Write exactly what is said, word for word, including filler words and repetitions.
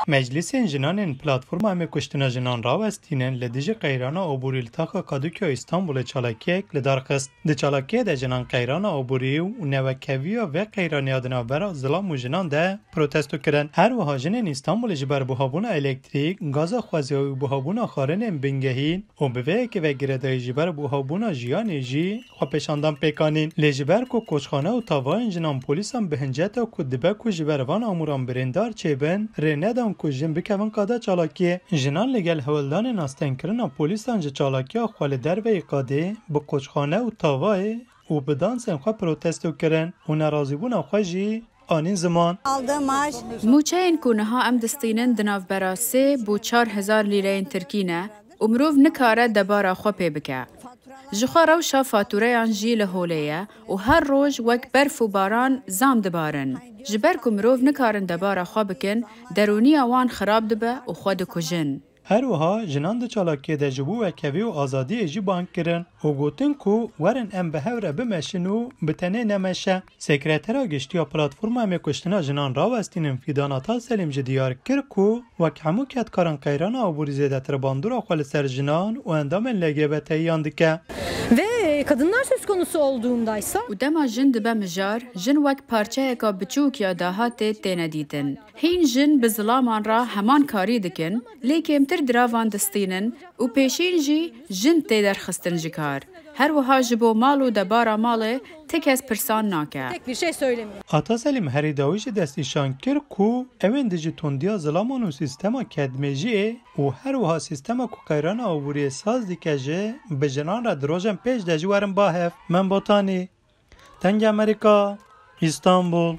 Meclisên jinan ên Platforma Em ê Kuştina Jinan rawestînin li dijî qeyrana aborî li taxa Kadıköy Îstanbulê çalakiyek li dar xist. Di çalakiyê de jinan qeyrana aborî û newekeviya vê qeyranê ya di navbera zilam û jinan de protesto kirin. Her wiha jinên Îstanbulê ji ber buhabûna elektrîk, gaza xweziyayî û buhabûna xwarinên bingehîn û bi vê yekê ve girêdayî ji ber buhabûna jiyanê jî xwepêşandan pêk anîn. Lê ji ber ku koçxane û tavayên jinan polîsan bi hinceta ku dibe ku ji ber van amûran birîndar çêbin, rê nedan ku jin bikevin qada çalakiyê. Jinan li gel hewldanên astengkirina polîsan ji çalakiya xwe li derveyî qadê bi koçxane û tavayê û bi dansên xwe protesto kirin û nerazîbûna xwe jî anîn ziman. Aldığı maaş Mûçeyên ku niha em distînin di navbera sê bo çar hezar lîreyên tirkî ne û mirov nikare debara xwe pê bike. Ji xwe rewşa fatûreyan jî li holê ye û her roj wek berf û baran zam dibarin. Ji ber ku mirov nikarin debara xwe bikin, derûniya wan xirab dibe û xwe dikujin. Her wiha jinan di çalakiyê de ji bo wekevî û azadiyê jî bang kirin û gotin ku werin em bi hev re bimeşin û bi tenê nemeşe. Sekretera Giştî ya Platforma Em ê Kuştina Jinan rawestînin Fîdan Ataselîm jî diyar kir ku wek hemû kedkaran qeyrana aborî zêdetir bandora xwe li ser jinan û endamên L G B T yan dike. Ve kadınlar söz konusu olduğundaysa Û dema jin dibe mijar, jin wek parçeyeka biçûk ya dahatê têne dîtin. Hîn jin bi zilaman re heman karî dikin, lê kêmtir diravan distînin û pêşîn jî jin tê derxistin ji kar. Her wiha ji bo mal û debara malê ti kes pirsan nake. Tek bir şey söylemiyor. Ataselîm herî dawî jî destnîşan kir ku ew ên dijî tundiya zilaman û sîstema kedmêjiyê û her wiha sîstema ku qeyrana aboriyê saz dike jî bi jinan re di rojên pêş de jî werin ba hev. Mem Botanî, Dengê Amerîka, Îstanbul.